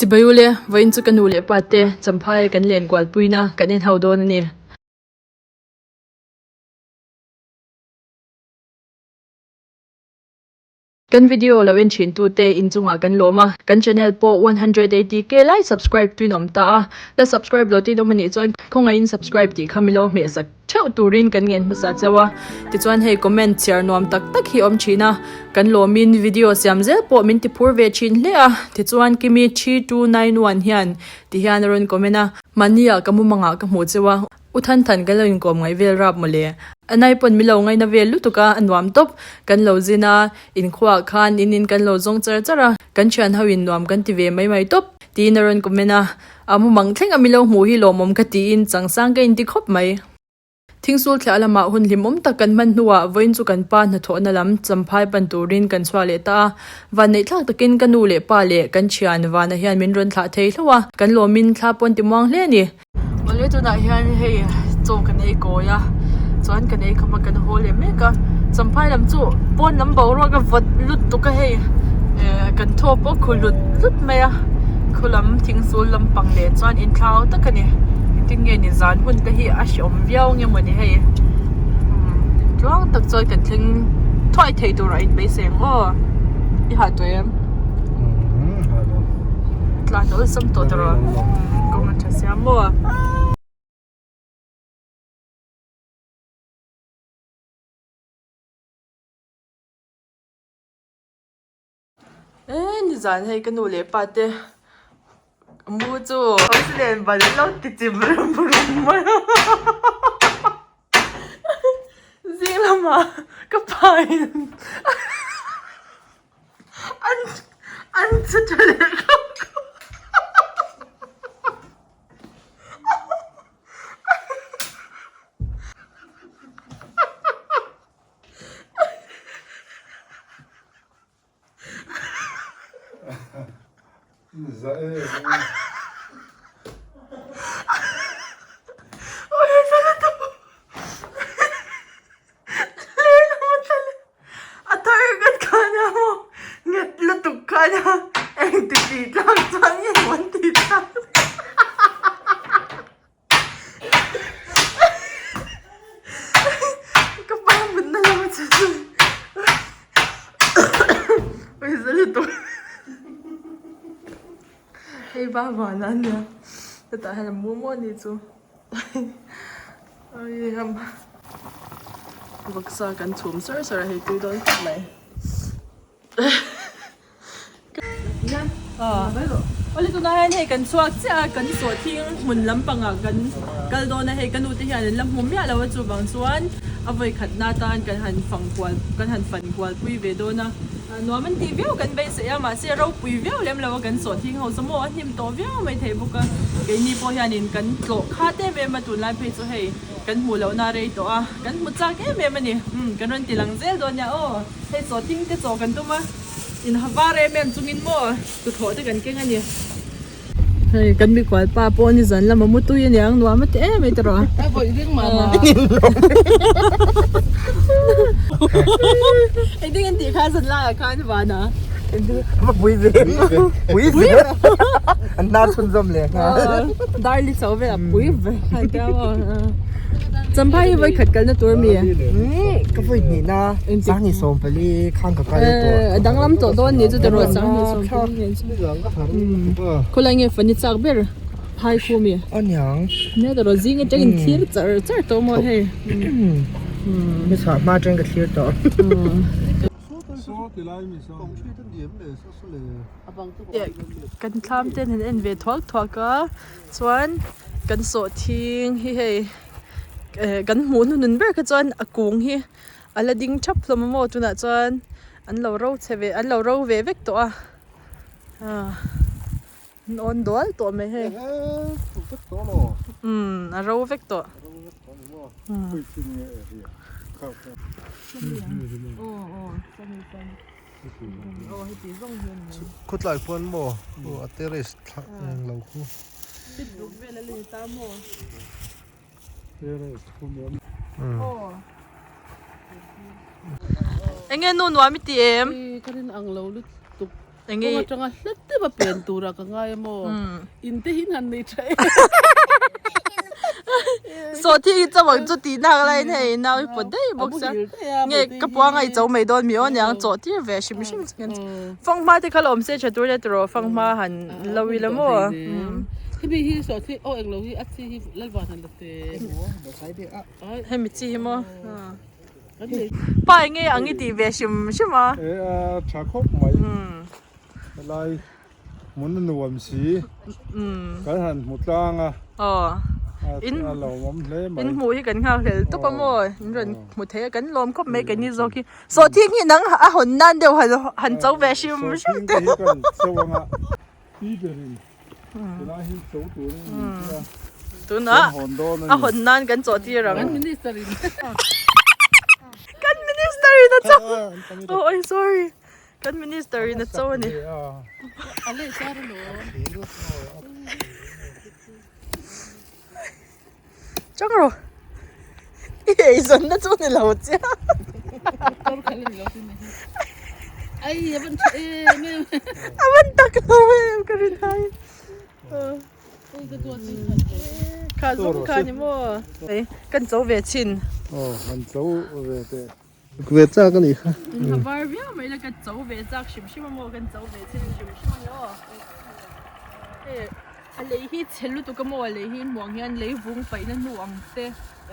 Chibai ule, vawiin chu ka nu leh pa te Champhai kan len kualpuina kan en ho dawn a ni. Kan video lo en thin tute inchungah kan lawm a, kan channel pawh 180k lai subscribe tuin awm ta a, la subscribe lo tin awm anih chuan khawngaihin subscribe tih kha milo hmeh sak theuh turin kan ngen hmasa cheu a, tichuan hei comment chhiar nuam tak tak hi awm thin a, kan lawmin video siam zel pawh min ti phur ve thin hle a, tichuan Kimi 3291 hian ti hian a rawn comment a, mahni ah ka mumangah ka hmuh cheu a. U Than Than kan lo inkawm ngaih vel rap mawle. A nai pawn min lo ngaina vel lutuk a, a nuam tawp. Kan lo zin a, inkhuaah khan in in kan lo zawng char char a, kan thian ho in nuam kan ti ve mai mai tawp. Tiin a rawn comment a, a mumang thleng a min lo hmuh hi lawmawm ka tiin changsang ka inti khawp mai. Thingsul thliah lamah hun hlimawm tak kan hman hnuah vawiin chu kan pa hnathawhna lam champhai pan turin kan chhuah leh ta a, Vanneih thlak takin ka nu leh pa leh kan thian Vana hian min rawn thlah thei hlauh a, kan lawmin thla pawn ti muang hle a ni. Awle tunah hian hei chaw kan ei kawi a chuan kan ei kham a kan haw leh mek a champhai lam chu pawn lam boruak a vawt lutuk a hei eh kan thaw pawh khu lut lut mai a khu lam thingsul lampang leh chuan inthlau tak a ni engtin nge ni zan hun te hi a hreawm viau nge mawni hei tluang tak chuan kan thleng thuai thei tur a inbeisei ang aw i hah tawh em. Tlan awlsam tawh ta rawh kawng a tha sia maw. E nizan hei ka nu leh pa te mu chu house len ban an lo ti chim rum rum mai a zing lamah ka pa in An an che tha leh khawp khawp. A thar ka khan a maw nghet lutuk khan a eng ti tih tlak chuan nge maw an tih tlak ka pa mutna lama che chu pawisa lutuk hei va van a nia hetah hian a mu maw ni chu. Vawksa kan chhum sar sar a hei tui dawn khawp mai. Awle tunah hian hei kan chhuak chiah a kan sawhthing hmun lampangah kan kal dawn a hei ka nu te hian an la hmu miah lo a chuvang chuan a vawi khatna atan kan han fang kual kan han fan kual pui ve dawn a. Nuam an tih viau kan beisei a, mahse ropui viau lem lo a kan sawhthing ho chu maw a hnim tawh viau mai thei bawk a, keini pawh hianin kan tlawh khat em em a tunlai phei chu hei kan hmuh lohna a rei tawh a, kan hmu chak em em a ni, umm kan rawn ti lang zel dawn nia aw, hei sawhthing te chaw kan tum a, in ha var em em chungin maw tuthlawh te kan keng a ni. Hei kan mikual pa pawh ni zan lama mutui aniang nuam a ti em mai tawh a. A vawih ring mah mah. Engtin an tih kha zan laiah khan van a. Va pui ve. Pui ve. An hnar chhunzawm leh nghal. Darli chho vel a pui ve a tia maw. Champhai hi vawi khat kalna tur mi? Ka vawi hnih na Sanghnih 14 khan ka kal tawh. A danglam tawh dawn ni chu tiraw Sanghnih 14 hian chu. Khawlai nge fani chak ber phai khu mi? Aniang. Nia tiraw zing atangin thlir char char tawh maw hei. Mi chhuah hma atangin ka thlir tawh. Kan thlam ten han en ve thuak thuak a chuan kan sawhthing hi hei eh kan hmuh hnuhnun ber kha chuan a kung hi a la ding thap hlawm a maw tunah chuan an lo ro chhe ve an lo ro ve vek tawh a ah an awn dual tawh mai hei umm a ro vek tawh Khawtlai khuan maw a terrace thla eng lo khu. Enge nu nuam i ti em? Ka rin ang lo lutuk. Enge Kawng atanga hla deuh a pen turah ka ngai a maw? In te hi in han nei tha em? Sawhthing hi chawang chu tih nak laiin hei nau hi pawt daih bawk sia. Nge ka puang a i cho mai dawn mi aw niang chawh tir ve hrim hrim chu kan fanghma te kha la awm se tha tur nia tiraw fanghma han lo ila maw. Hemi hi sawhthing aw englo hi a chi hi lalvan han la te. Hemi chi hi maw. Pa enge ang i tih ve hrim hrim a. E a tha khawp mai. Helai hmun a nuam si. Kan han hmu tlang a. A lawmawm hle mai. In hmuh hi kan nghak hlel tawp a maw. In rawn hmu thei a kan lawm khawp mai keini zawk hi. Sawhthing hi nang a hawn nan deuh han cho ve hrim hrim te. Sawhthing te hi kan cho anga pi berin Tunah hi cho turin min ti a. Tunah a hawn nan kan chawh tir ang. Kan minister in. Kan minister in a cho. Oh oi sorry. Kan minister in a cho a ni. A leh char a lo. Chang rawh. I eizawnna chu ni lo chiah. Ai a van tha em em. A van tak lo em ka rin hai. Kha zum kha ni maw. Kan cho ve chin. Aw han cho ve teh. Ve chak a nih kha. Ka var viau mai la ka cho ve chak hrim hrim a maw kan cho ve chin hrim hrim a ni aw. Hei a lei hi chhe lutuk a maw a lei hi hmuang hian lei vung paihna hnu ang te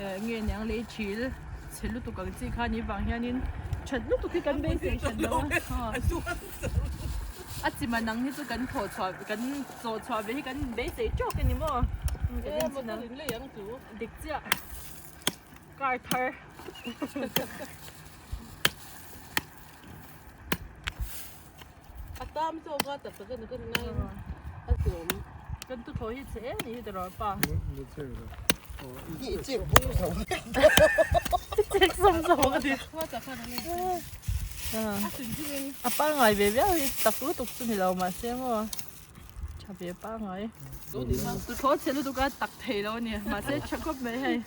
eh nge niang lei thil chhe lutuk ang chi kha ni vang hianin that lutuk hi kan beisei hran lo a a chi man ang hi chu kan thawh chhuah kan chawh chhuah ve hi kan beisei tawk a ni maw dik chiah. Car thar. A tam zawk a tak tak a ni ka rin aiin a zawm. Kan tu thaw hi che em ni hi tiraw pa. I chek bung zo vek. Chek zawm zawm a ni. A pangngai ve viau hi tak lutuk chu ni lo mahse maw. Tha ve pangngai. Tu thaw chhe lutuk a tak thei lo a ni mahse tha khawp mai hei.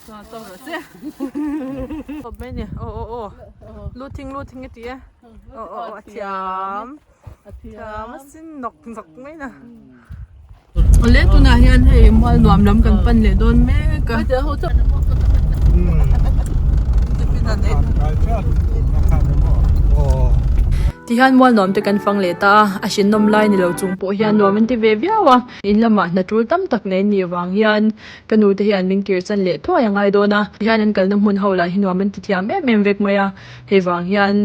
Tawk rawh se. Khawp mai ni aw aw aw lu thing lu thing a ti e aw aw aw a thiam a thiam a sin nawk nawk mai na. Awle tunah hian hei mual nuam lam kan pan leh dawn mek a. Tihian mual nuam te kan fang leh ta a, a hrinnawm lai ni lo chung pawh hian nuam an ti ve viau a. In lamah hna tul tam tak nei an nih vang hian ka nu te hian min kir chan leh thuai a ngai dawn a. Tihian an kalna hmun ho lah hi nuam an ti thiam em em vek mai a, hei vang hian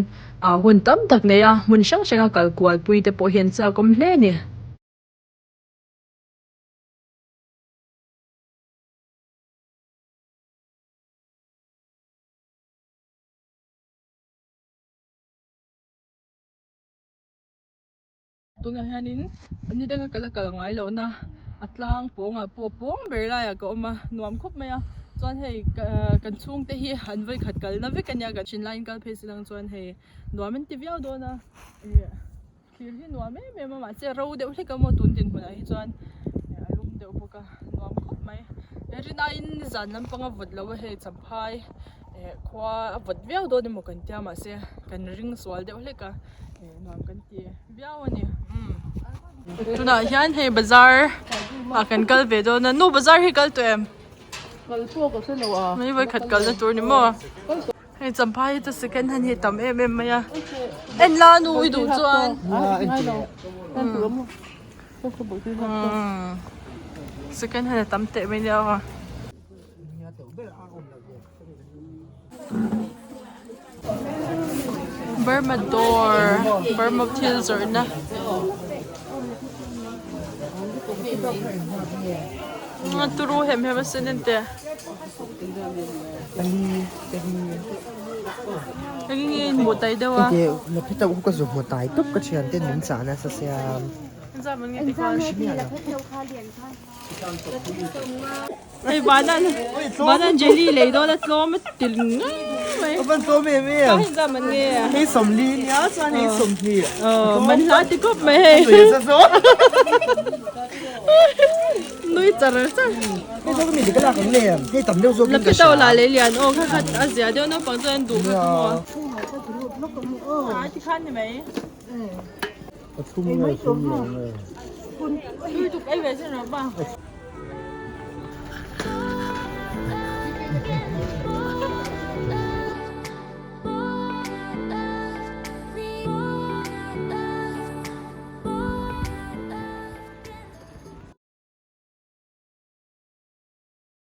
hun tam tak nei a hmun hrang hrang a kal kual pui te pawh hi an chak awm hle a ni. Tunah hianin ni danga kal a kal ngai lohna a tlang pawngah pawh pawng ber laiah ka awm a nuam khawp mai a chuan hei kan chhungte hi an vawikhat kalna vek ania kan thin laiin kal phei si lang chuan hei nuam an ti viau dawn a ih thlir hi nuam em em a mahse ro deuh hlek a maw tun dinhmunah hi chuan a lum deuh bawk a nuam khawp mai rinaiin zan lampang a vawt lo a hei champhai eh khua a vawt viau dawn emaw kan tia mahse kan ring sual deuh hlek a eh nuam kan ti viau a ni umm tunah hian hei bazar ah kan kal ve dawn a nu bazar hi kal tawh em kal pawh ka hre lo a mai vawikhat kalna tur ni maw. Hei champhai hi chu second hand hi a tam em em mai a en la nu i duh chuan second hand a tam teh mai nia aw. Burma dawr Burma thil zawrhna. Turu hem hem a sen ente. Eng nge in hmuh tai deuh a? Enge la phe tauh ka zu hmu tai tawp ka thian ten min chah nasa sia. Hei vanan vanan jelly lei dawn a tlawm a ti ngang mai. A van tlawm em em. Hei zam an nge. Hei sawmli nia chuan hei sawmhnih. Aw man hla ti khawp mai hei. Nui char char. Hei zawk mi dik a lak ang le hei tam deuh zawk in ka hria. Laphi to la lei lian aw kha kha a zia deuh naupang chuan an duh kha maw. Ai ti khan ni mai. A thlum nge thlum lo nge. Tui tuk ei ve sin rawh pa.